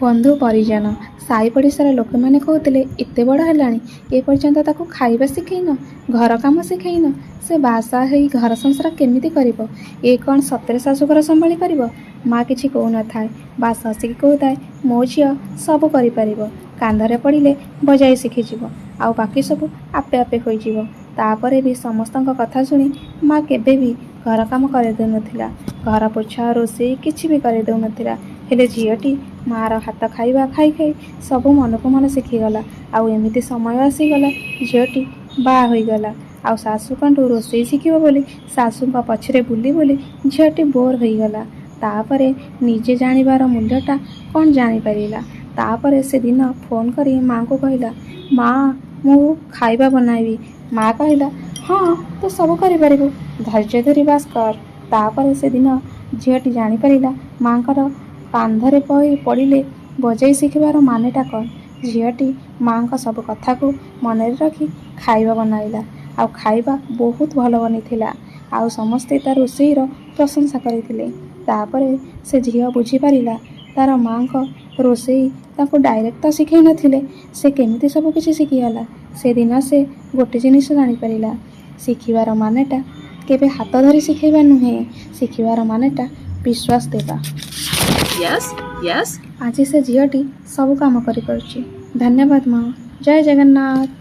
ବନ୍ଧୁ ପରିଜନ, ସାହି ପଡ଼ିଶାର ଲୋକମାନେ କହୁଥିଲେ, ଏତେ ବଡ଼ ହେଲାଣି, ଏ ପର୍ଯ୍ୟନ୍ତ ତାକୁ ଖାଇବା ଶିଖେଇନ, ଘର କାମ ଶିଖେଇନ, ସେ ବାହାସାହା ହେଇ ଘର ସଂସାର କେମିତି କରିବ? ଏ କ'ଣ ସତରେ ଶାଶୁଘର ସମ୍ଭାଳି ପାରିବ? ମା କିଛି କହୁନଥାଏ, ବାସ୍ ହସିକି କହୁଥାଏ, ମୋ ଝିଅ ସବୁ କରିପାରିବ। କାନ୍ଧରେ ପଡ଼ିଲେ ବଜାଇ ଶିଖିଯିବ, ଆଉ ବାକି ସବୁ ଆପେ ଆପେ ହୋଇଯିବ। ତାପରେ ବି ସମସ୍ତଙ୍କ କଥା ଶୁଣି ମା କେବେ ବି ଘର କାମ କରିଦେଉନଥିଲା। ଘର ପୋଛା, ରୋଷେଇ କିଛି ବି କରିଦେଉନଥିଲା। ହେଲେ ଝିଅଟି ମାଆର ହାତ ଖାଇବା ଖାଇ ଖାଇ ସବୁ ମନକୁ ମନ ଶିଖିଗଲା। ଆଉ ଏମିତି ସମୟ ଆସିଗଲା, ଝିଅଟି ବାହା ହୋଇଗଲା। ଆଉ ଶାଶୁଙ୍କଠୁ ରୋଷେଇ ଶିଖିବ ବୋଲି ଶାଶୁଙ୍କ ପଛରେ ବୁଲି ବୁଲି ଝିଅଟି ବୋର୍ ହୋଇଗଲା। ତାପରେ ନିଜେ ଜାଣିବାର ମୂଲ୍ୟଟା କ'ଣ ଜାଣିପାରିଲା। ତାପରେ ସେ ଦିନ ଫୋନ୍ କରି ମାଆଙ୍କୁ କହିଲା, ମା, ମୁଁ ଖାଇବା ବନାଇବି। ମା କହିଲା, ହଁ, ତୁ ସବୁ କରିପାରିବୁ, ଧୈର୍ଯ୍ୟ ଧରି ବାସ୍ କର। ତାପରେ ସେଦିନ ଝିଅଟି ଜାଣିପାରିଲା ମାଆଙ୍କର କାନ୍ଧରେ ପଡ଼ିଲେ ବଜାଇ ଶିଖିବାର ମାନେଟା କ'ଣ। ଝିଅଟି ମାଆଙ୍କ ସବୁ କଥାକୁ ମନରେ ରଖି ଖାଇବା ବନାଇଲା, ଆଉ ଖାଇବା ବହୁତ ଭଲ ବନିଥିଲା, ଆଉ ସମସ୍ତେ ତା ରୋଷେଇର ପ୍ରଶଂସା କରିଥିଲେ। ତାପରେ ସେ ଝିଅ ବୁଝିପାରିଲା, ତାର ମାଆଙ୍କ ରୋଷେଇ ତାକୁ ଡାଇରେକ୍ଟ ତ ଶିଖେଇ ନଥିଲେ, ସେ କେମିତି ସବୁ କିଛି ଶିଖିଗଲା। ସେଦିନ ସେ ଗୋଟେ ଜିନିଷ ଜାଣିପାରିଲା, ଶିଖିବାର ମାନେଟା କେବେ ହାତ ଧରି ଶିଖେଇବା ନୁହେଁ, ଶିଖିବାର ମାନେଟା ବିଶ୍ୱାସ ଦେବା। Yes. ଆଜି ସେ ଝିଅଟି ସବୁ କାମ କରିପାରୁଛି। ଧନ୍ୟବାଦ ମା। ଜୟ ଜଗନ୍ନାଥ।